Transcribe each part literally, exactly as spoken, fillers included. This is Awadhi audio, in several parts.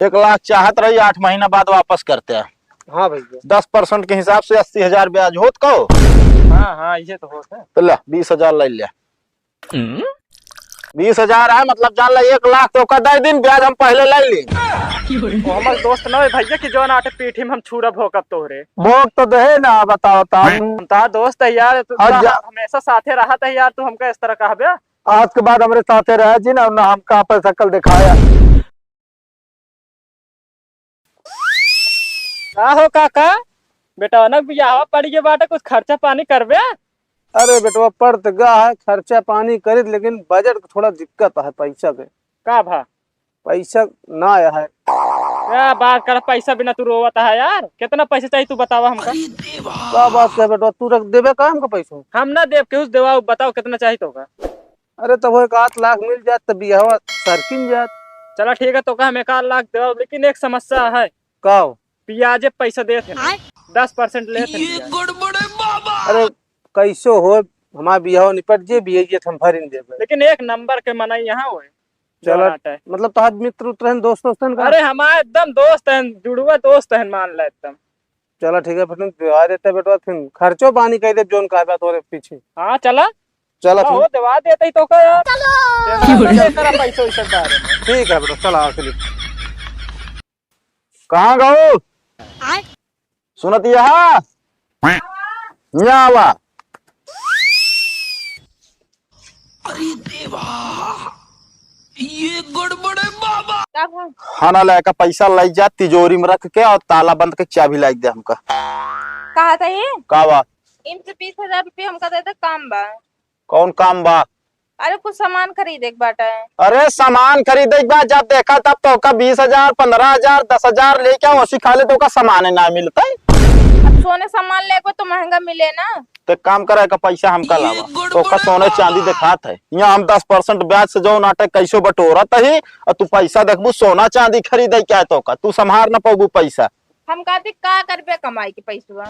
एक लाख चाहत रही, आठ महीना बाद वापस करते हैं। हाँ भैया। दस परसेंट के हिसाब से अस्सी हजार ब्याज होत को? हाँ, हाँ, ये तो होत है। तो ले, बीस हजार ले ले। बीस हजार है, मतलब जान ले, एक लाख तोका दे दिन, ब्याज हम पहले ले ली। वो हमार दोस्त ना है भैया कि जौन आटे पीठी में हम छुरा भोंकब तोहरे। भोंक तो दे ना, बताओ ता। हम तार दोस्त है यार, तू और जा- हमेशा साथे रहत है यार, तू हमका इस तरह कहबे? आज के बाद हमरे साथे रहे जी ना, ना हमका आपन शकल दिखाया। का हो काका, बेटवनक बियाहवा पड़ी के बाटे, कुछ खर्चा पानी करबे? अरे बेटवा, पड़ त गा है, खर्चा पानी करित, लेकिन बजट के थोड़ा दिक्कत है पैसा के। का भा? पैसा ना आया है। क्या बात कर, पैसा बिना तू रोवत है यार? कितना पैसा चाहिए तू बतावा हमका। का बात कर बेटवा, तू रख देबे का हमका पैसा? हम ना देब, केहू से देवा, बताओ कितना चाहिए तोका। अरे तब एक आध लाख मिल जात त बियाहवा सरकिन जात। चला ठीक है, तोका हम एक आध लाख देवा, लेकिन एक समस्या है। का हो? बियाजे पैसा देत है ना, आय। दस परसेंट लेत है ये बियाज। गड़बड़ है बाबा। अरे कैसे हो, हमार बियाह निपट जे, बियाह हम भरिन देबे। लेकिन एक नंबर के मनई यहाँ होए, चला, जौन आटे। मतलब तोहार मित्र उत्र हैं, दोस्त वोस्त हैं का? अरे हमार एकदम दोस्त हैं, जुड़ुआ दोस्त हैं, मान ले एकदम। चला ठीक है, फिर तुम देवा देते बेटवा, फिर खर्चो पानी कह दे जौन कहबे तोरे पीछे। हाँ चला। चला हाँ, फिर। हो देवा देते ही तोका यार। चलो। टेंशन मत ले, तेरा पैसा वैसा बारे में। ठीक है बेटा, चला आओ चलिए। कहाँ गऊ? आय। सुनत यहाँ? यहाँ आवा। अरे देवा, ये गड़बड़ है बाबा। का भा? खाना लेके पैसा लाई जा, तिजोरी में रख के और ताला बंद के चाबी लाई दे हमका। कहा था ये? का बा? इनसे बीस हजार रुपये हमका दे दे, काम बा। कौन काम बा? अरे कुछ सामान खरीदे के बाटे। अरे सामान खरीदे के बा, जब देखा तब तोका बीस हजार, पन्द्रह हजार, दस हजार लेके आओ, ओसी खाले तोका सामान ना मिलते। अब सोने सामान लेके तो महंगा मिले ना। तो काम करे का पैसा हमका लावा, तोका सोने चांदी दिखात है। यहाँ हम दस परसेंट ब्याज से जौन आटे कैसो बटोरत ही, और तू पैसा देखबू सोना चांदी खरीदे क्या है तोका, तू संभार ना पौबू पैसा। हम कहती का करबे कमाई के पैसवा?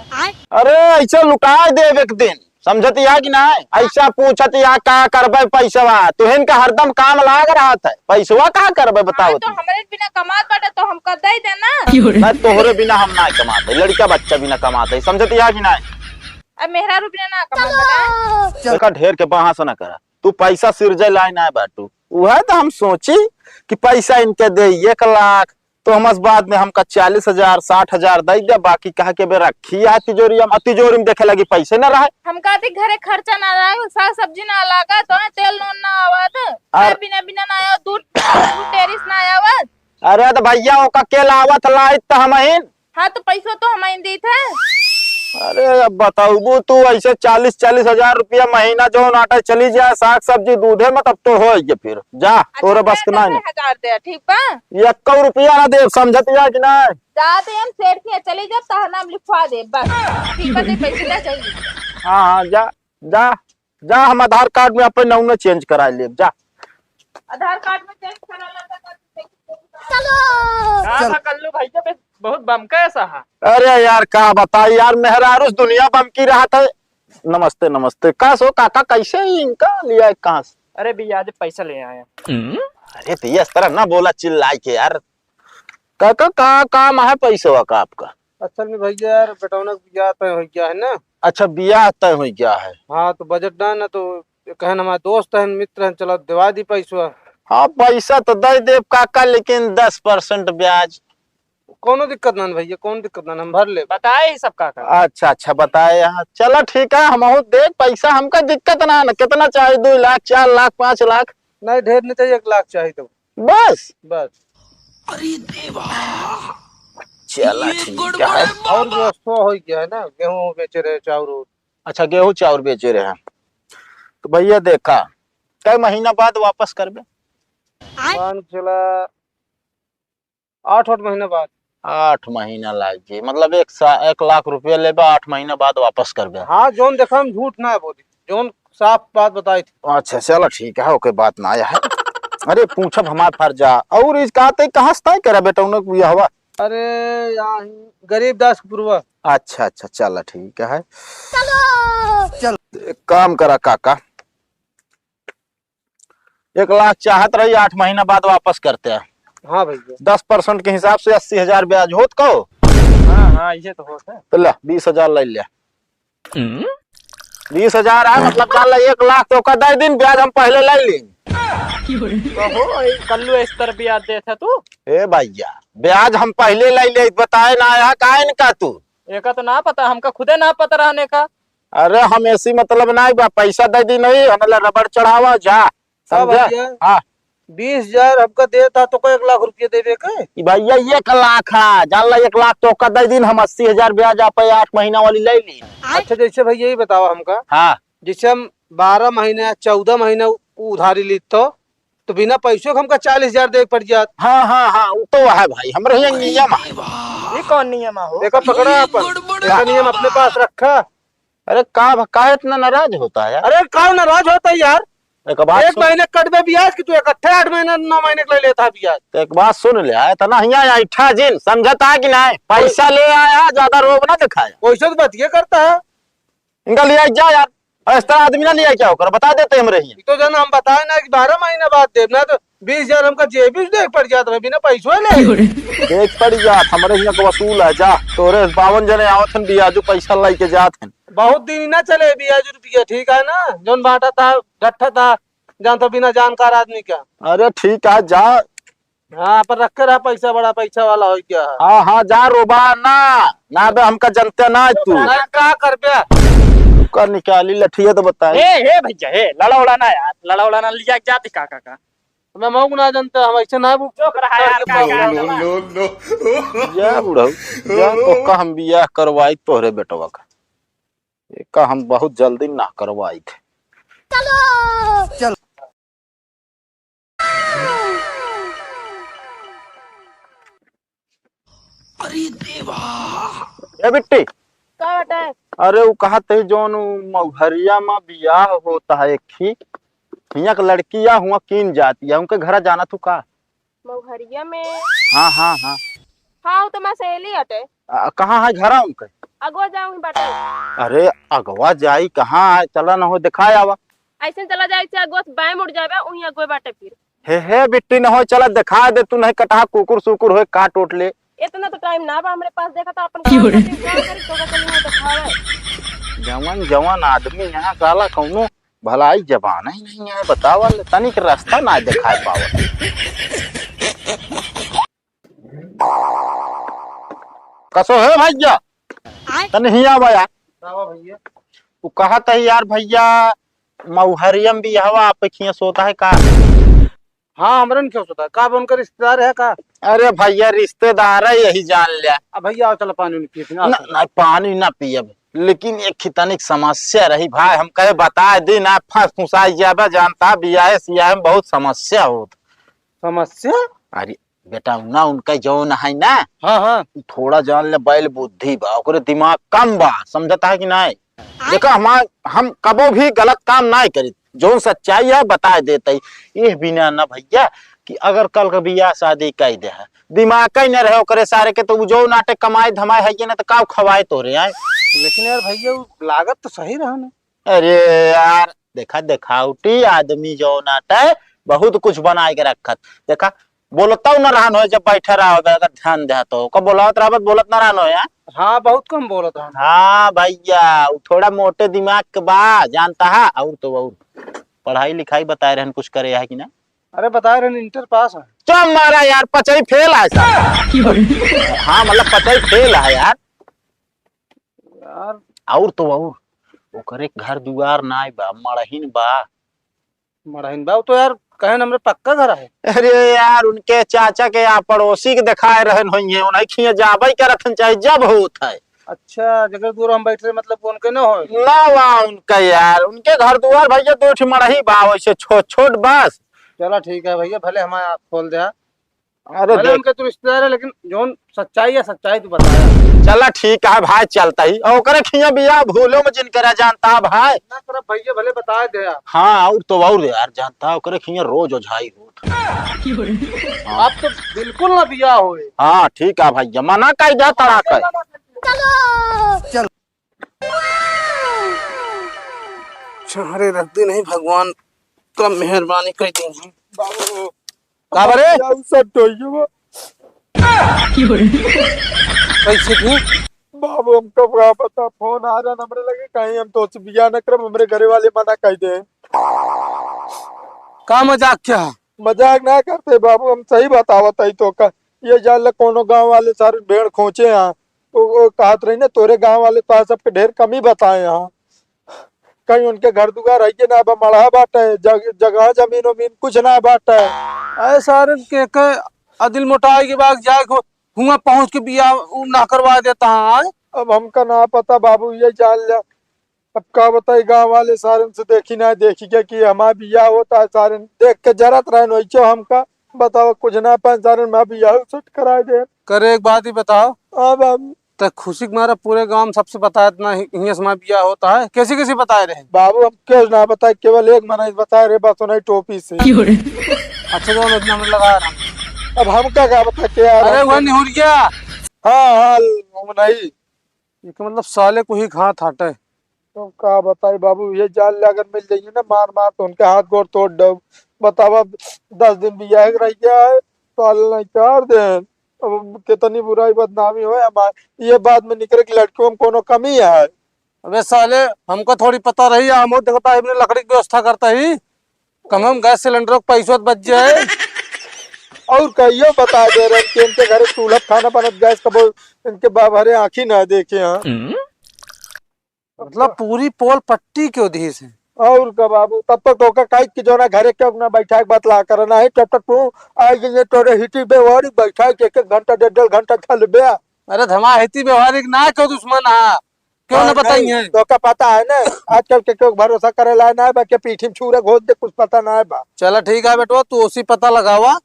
अरे ऐसे लुटाए देब एक दिन, समझत या कि नाय? ऐसा पूछत या का करबे पैसवा, तुहिन का हरदम काम लाग रहत है, पैसवा का करबे बताओ हाँ, तो तू। हमरे बिना कमात बाटे तो हमका दे देना। ना तोहरे बिना हम ना कमाते, लड़का बच्चा बिना कमाते, समझत या कि नाय? अब मेहरारू बिना ना कमात बाटे। देखा ढेर के बहास ना करा, तू पैसा सिरजे लाए ना बाटू, उहे तो हम सोची कि पैसा इनके दे एक लाख, तो हमस बाद में हमका चालीस हजार, साठ हजार दे दे, बाकी कहा के बे रखी है तिजोरी में, आ तिजोरी में देखे लगी पैसे ना रहे। हम कहते घरे खर्चा ना रहे, साग सब्जी ना लागा, तो तेल नून ना आवत, अरे बिना बिना ना आया, दूध, दूध डेयरी से ना आवत। अरे तो भैया ओका के लावत लाइत तो हम ही। हाँ, तो पैसो तो हम ही दीत है। अरे अब बताऊबू तू, ऐसे चालीस, चालीस हजार रुपया महीना जौन आटे चली जाए, साग सब्जी दूधे में, तब तो हो ये फिर। जा, अच्छा, तोरे बस के ना। हजार दे, ठीक बा? एक्को रुपया ना देब, समझत या कि ना? जा तो हम सेठ के चली जाब, तहर नाम लिखवा देब, बस। ठीक बा, दे पैसे ना चाहिए। हाँ, हाँ, जा, जा, जा, हम आधार कार्ड में अपन नौने change करा लेब, जा। आधार कार्ड में change करा लेब, तो चलो। का चल। था कल्लू भैया, बे-, बहुत बमका ऐसा है। अरे यार, का बताई यार, मेहरारूस दुनिया बमकी रहत है। नमस्ते, नमस्ते। का सो काका, कैसे ही इनका लिया है, कहाँ से? अरे भैया, आज पैसा ले आया। अरे तो ये इस तरह ना बोला चिल्लाई के यार। काका, का काम है पैसवा का आपका? असल में भैया यार, बेटौना का बियाह तय हो गया है ना। अच्छा, बियाह तय हो गया है। हाँ, तो बजट ना, ना तो कहन हमारे दोस्त हैं, मित्र हैं, चलो देवा दी पैसवा। हाँ, पैसा तो दे देब काका, लेकिन दस परसेंट ब्याज। कौनो दिक्कत ना भैया, कौनो दिक्कत ना, हम भर लेब। बताए ही सब काका। अच्छा, अच्छा, बताए यहाँ। चलो ठीक है, हम देख पैसा, हमका दिक्कत ना है ना, कितना चाहे, दो लाख, चार लाख, पाँच लाख? नहीं, ढेर नहीं चाहिए, एक लाख चाहिए तो। बस? बस। अरे देवा, चला ये ठीक गड़बड़ है। है बाबा। और व्यवस्था हो गया है ना, गेहूं बेचे रहे, चाउर। अच्छा, गेहूं चाउर बेचे रहे। तो भैया देखा, कई महीना बाद वापस करबे? मान के चला, आठ, आठ महीना बाद। आठ महीना लाग जी, मतलब एक सा-, एक लाख रुपया लेबे, आठ महीना बाद वापस करबे? हाँ, जौन देखा हम झूठ ना बोली, जौन साफ बात बताई थी। अच्छा, चलो ठीक है, ओके, बात ना आया है। अरे, पूछब हमार फर्ज आ। और इस कहते कहाँ से तय करा बेटा उन्हें बियाहवा? अरे, यहाँ ही गरीब दास के पुरवा। अच्छा, अच्छा, चलो ठीक है। चलो। चल, एक काम करा काका, एक लाख चाहत रही, आठ महीना बाद वापस करते हैं। हाँ भैया। दस percent के हिसाब से अस्सी हजार ब्याज होत को। हाँ, हाँ, ये तो होत है। तो ले, बीस हजार ले ले। बीस हजार है, मतलब, जान ला, एक लाख तो का दे दिन, ब्याज हम पहले ले ली। तो हो, ए, कल्लू इस तरह ब्याज देत है तू? ए भैया, ब्याज हम पहले ले ले, बताए ना आया, काहे न का तू? एका तो ना पता, हमका खुदे ना पता रहने का। अरे, हम ऐसी मतलब नहीं बा, पैसा दे दी नहीं, हमें ला रबड़ चढ़ावा जा। हाँ समझा? भैया। हाँ। बीस हजार हमका देता तो को एक लाख रुपया देवे के? ई भैया, एक लाख है, जान ला, एक लाख तो का दे दिन, हम अस्सी हजार ब्याज आप आठ महीना वाली ले ली। अच्छा, जैसे भैया, ये बताओ हमका। हाँ। जैसे हम बारह महीना, चौदह महीना उ-, उधारी ली तो, तो बिना पैसों के हमका चालीस हजार देवे पड़ जात। हाँ, हाँ, हाँ, वो तो है भाई, हमरे यहाँ नियम है। ये कौन नियम है हो? देखा, पकड़ा अपन, देखा, नियम अपने पास रखा। अरे का भ-, काहे इतना नाराज होता है यार? अरे का नाराज होता है यार? एक बात एक सुन। महीने कटबे ब्याज कि तू इकट्ठे आठ महीने, नौ महीने के लिए लेता है ब्याज। तो एक बात सुन ले, इतना हिया ऐठा जिन, समझता है कि नहीं? पैसा ले आया, ज्यादा रोब ना दिखाया। वैसे तो बतिये करता है। इनका लिया जा यार, इस तरह आदमी ना लिया क्या होकर, बता देते हमरे हिया। ये तो जाना हम बताए ना कि बारह महीने बाद देब ना, तो बीस हजार हमका जेबी से देख पड़ जात रहे, बिना पैसों ले। देख पड़ जात, हमरे हिया के वसूल है, जा, तोरे बावन जने आवत हन, बियाजू पैसा लेके जात हन। बहुत दिन ना चले बियाजू रुपया, ठीक है ना? जौन बांटा था, गट्ठा था, जान तो बिना जानकार आदमी का। अरे ठीक है, जा। हाँ, पर रखे रहा पैसा, बड़ा पैसा वाला हो क्या? हाँ, हाँ, जा रोबा ना, ना बे हमका जनते ना है तू। ना का करबे? का निकाली लठिया तो बताई। ए, ए भैया, ए, लड़ा उड़ा ना यार, लड़ा उड़ा ना लिया के जाती का, का, का? मैं मौक ना जानता, हम ऐसे ना बु-, चुप रहा यार, का, का, नो, नो, नो। या बुढ़ऊ, या ओका हम बियाह करवाई तोहरे बेटवा का। एका हम बहुत जल्दी ना करवाई थे। चलो। चल। अरे देवा। ए बिट्टी। का बाटे? अरे, उ कहत है, जौन उ मौहरिया में बियाह होता है, एक ही, हियां के लड़किया हुआ कीन जाती है, उनके घरा जाना तू का? मौहरिया में? हाँ, हाँ, हाँ। हाँ, उ तो मैं सहेली हटे। आ, कहाँ है घरा उनके? अगवा जाऊँ ही बाटे। अरे, अगवा जाई कहाँ है? चला न हो, दिखाए आवा। ऐसे चला जाए, से अगवा से बाएं मुड़ जाबे, उहीं अगवा बाटे फिर। हे, हे, बिट्टी न हो, चला दिखा दे, तू नहीं कटहा कुकुर सुकुर होए, काट ओट ले। इतना तो टाइम ना बा हमरे पास, देखा तो अपन काम करती, काम करी, तो का चली वहाँ दिखावे। जवन, जवन आदमी यहाँ साला कौनो भलाई जबान ही नहीं है, बतावा ले, तनिक रास्ता ना दिखाई पावत। कसो है भैया? आय? तनी हिया आवा यार। आवा भैया। उ कहत है यार भैया, मौहरियम बियाहवा आप खिया सोता है का? हाँ, हमरन क्यों सोता है? का बा उनका रिश्तेदार है का? अरे भैया, रिश्तेदार है, यही जान लिया। अब भैया, आओ, चलो पानी उनी पीते हैं, आओ ना, चलो। ना, पानी ना पियब, लेकिन एक खितनिक समस्या रही भाई, हम कहे बता दी ना, फंस फुसाई जाबे, जानता बियाहे सियाहे में बहुत समस्या होत। समस्या? अरे, बेटा, ना उनका जौन है ना, हाँ, हाँ। थोड़ा जान ले बैल बुद्धि बा, ओकरे दिमाग कम बा, समझता है कि नहीं? देखा, हमार, हम कबो भी गलत काम ना करी, जौन सच्चाई है बताए देते ही। ये बिना ना भैया कि अगर कल का बियाह शादी कई दे है, दिमाग कहीं न रहे ओकरे सारे के, तो उ जौन आटे कमाए धमाए है ये ना, तो का खवाए तोरे आए। लेकिन यार भैया, वो लागत तो सही रहा ना। अरे यार, देखा, देखावटी आदमी जौन आटे, बहुत कुछ बनाए के रखत। देखा, बोलतौ न रहन हो, जब बैठे रहो, अगर ध्यान दे तो। कब बोलावत रहबत, बोलत न रहन हो यार? हाँ, बहुत कम बोलत रहन। हाँ भैया, उ थोड़ा मोटे दिमाग के बा, जानता है। और तो और, पढ़ाई लिखाई बताए रहन, कुछ करे है कि ना? अरे, बताए रहन, इंटर पास है। चुप मारा यार, पचई फेल है साहब। हाँ, मतलब, पचई फेल है यार। यार। और तो और, ओकरे घर दुआर नाय बा, मड़हिन बा। मड़हिन बा, उ तो यार, कहेन हमरे पक्का घर है। अरे यार, उनके चाचा के या पड़ोसी के देखाए रहन होइहे, उन्हें खिए जाबे करत हन, चाहे जब होत है। अच्छा, जगह दूर हम बैठ रहे, मतलब, उनके न होए? ना बा उनका यार, उनके घर दुआर भैया दो ठे मड़ही बा, वैसे छोट छोट बस। चला ठीक है भैया, भले हमारे आप खोल दे। अरे भले देख। उनके तू रिश्तेदार है, लेकिन जौन सच्चाई है, सच्चाई तू बताया। चला ठीक है भाई, चलता ही। और ओकरे खिया बियाह भूलो में जिन करा जानता है भाई। ना करब भैया, भले बताए दे यार। हाँ, और तो और यार, जानता है ओकरे खिया रोज ओझाई होत। अब तो बिल्कुल ना बियाह होए। हाँ, ठीक है भाई, जमाना का इजा तड़ा कर। चलो। चल। चाहरे रख दे नहीं भगवान, तो मेहरबानी कर दी। का बरे? या उ सब तो ये वो। कैसे भी? बाबू, हमका का पता, फोन आ रहा हमरे लगे, कहीं हम तोसे बियाह न करब, हमरे घरे वाले मना कइ दे। का मजाक क्या? मजाक ना करते बाबू, हम सही बतावत हई तोका। ये जान ले, कोनो गाँव वाले सारे भेड़ खोचे हैं, तो वो कहत रही ना, तोरे गाँव वाले तो सबके ढेर कमी बताए हैं। कहीं उनके घर दुआर है कि ना बा, मड़हा बाटे, जग-, जगह जमीन उमीन कुछ ना बाटे। अरे सारन के, के अदिल मोटाई के बाग जाए को हुआ पहुँच के बियाह उ ना करवा देता है। अब हमका ना पता बाबू, ये जान ले। अब का बताई, गाँव वाले सारन से देखी ना देखी के कि हमार बियाह होता है, सारन देख के जरत रहन वैसे हमका। बताओ, कुछ ना पाए सारन, हमार बियाह सेट कराए दे। करे, एक बात ही बताओ। हाँ बाबू। त खुशी के मारे पूरे गाँव में सबसे बताए इतना हि-, हियाँ से हमार बियाह होता है, कैसे कैसे बताए रहे? बाबू, हम क्यों ना बताए, केवल एक मनई बताए रहे, बस उन्हीं टोपी से। अच्छा, जो उतना में लगा रहा। अब हमका का बता के यार, अरे हम वह निहुरिया। हाँ, हाँ, वो नहीं। ये का मतलब साले को ही घात हटे। तो का बताई बाबू, ये जान ले अगर मिल जाइए ना मार मार तो उनके हाथ गोड़ तोड़ दो। बतावा, दस दिन बियाह रह गया है, साले नहीं चार दिन। अब कितनी बुराई बदनामी होए हमार, ये बाद में निकले कि लड़कियों में कोनो कमी है। अबे साले, हमको थोड़ी पता रही, हम देखता है अपने लकड़ी की व्यवस्था करता ही। कम हम गैस सिलेंडर को पैसों तो बच जाए। और कहियो बता दे रहे कि इनके घरे चूल्हा खाना बनत, गैस कबो इनके बाप हरे आँखी ना देखे हैं। मतलब पूरी पोल पट्टी क्यों दी से? और का बाबू, तब तक तोका काइट के जोना घरे क्यों ना बैठा के बतला कर ना है, तब तक तू आ गई तोरे हिती बेवारी बैठा के एक एक घंटा, डेढ़ डेढ़ घंटा चल बे। अरे धमा हिती बेवारी ना क्यों दुश्मन है? क्यों ना और बताई नहीं, है? तोका पता है ना, आजकल के क्यों भरोसा करे लाए ना है, बाकी पीठी में छुरा घोंस दे, कुछ पता ना है बा। चला ठीक है बेटवा, तू उसी पता लगावा,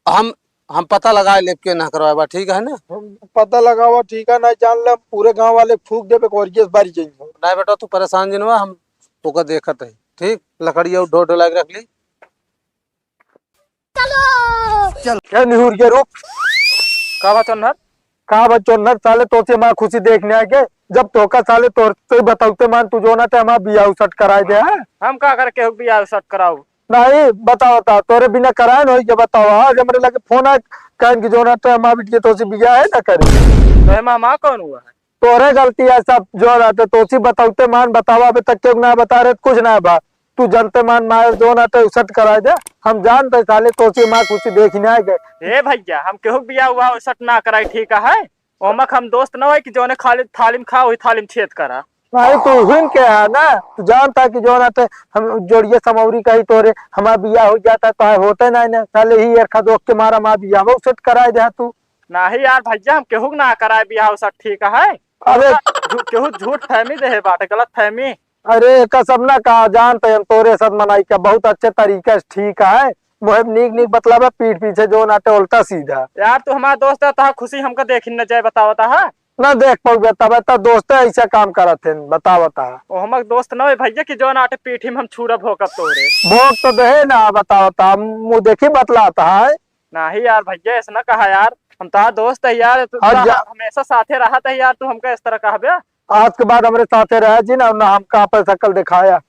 हम, हम पता लगा लेब के ना करवाए बा, ठीक है ना? हम पता लगावा, ठीक है ना, जान ले, हम पूरे गांव वाले फूंक देबे, और ये बारी जाइए। नहीं बेटा, तू परेशान जिन हुआ, हम तोका देखत है, ठीक? लकड़िया ढो ढो लाग रख ली। चल। ए निहुरिया, रुक। का बा चोन्नर? का बा चोन्नर, साले तोसे हमार खुशी देखने आए के, जब तोका साले तोर से बतौते मान तू जोना ते हमार बियाह सेट कराए दे, हैं? हम का करके हो बियाह सेट कराऊ? नहीं, बतावा ता, तोरे बिना कराए न होई के बतावा, आज हमरे लगे फोन आए, कहन कि जोना ते हमार बिटिया तोसे बियाह है ना करे। तो एमा हमार कौन हुआ है? तोरे गलती है सब, जोना ते तोसे बतौते मान बतावा, अबे तक क्यों ना बता रहे, कुछ ना बा। तू जानते मान मार जोना ते सेट कराए दे, हम जानते साले तोसे हमार खुशी देखने आए के। ए भैया, हम केहू के बियाह हुआ सेट ना कराई, ठीक है? ओमक हम दोस्त न होई कि जोने खाली थाली में खा, वही थाली में छेद करा। नहीं, तू हुन के है ना, तू जानता कि जोना ते हम जोड़िए समौरी कही तोरे, हमार बियाह हो जाता तो है होते नहीं ना, साले ही एरखा दोख के मारा हमार बियाह वो सेट कराए दे तू। नहीं यार भैया, हम केहू के ना कराए बियाह सेट, ठीक है? अबे झू-, केहू झूठ फहमी देहे बाटे, गलत फहमी। अरे, एका सब ना कहा, जानते हम तोरे साथ मनाई का बहुत अच्छे तरीके से, ठीक है, मुहे नीक नीक बतलावे, पीठ पीछे जोना ते उल्टा सीधा। यार, तू हमार दोस्त है, तोहार खुशी हमका देखी न जाए, बतावता है? ना देख पाउबे, तब तो दोस्त ऐसा काम करत हैं, बतावता है। ओ, हमक दोस्त न होए भैया कि जोना ते पीठी में हम छुरा भोंकब तोरे। भोंक तो दे ना, बतावता, मुँह देखी बतलाता है। नहीं यार भैया, ऐसा ना कहा यार, हम तोहार दोस्त है यार, तू हट जा। हमेशा साथे रहत है यार, तू हमका इस तरह कहबे? आज के बाद हमरे साथे रहे जी ना, ना हमका आपन शकल दिखाया।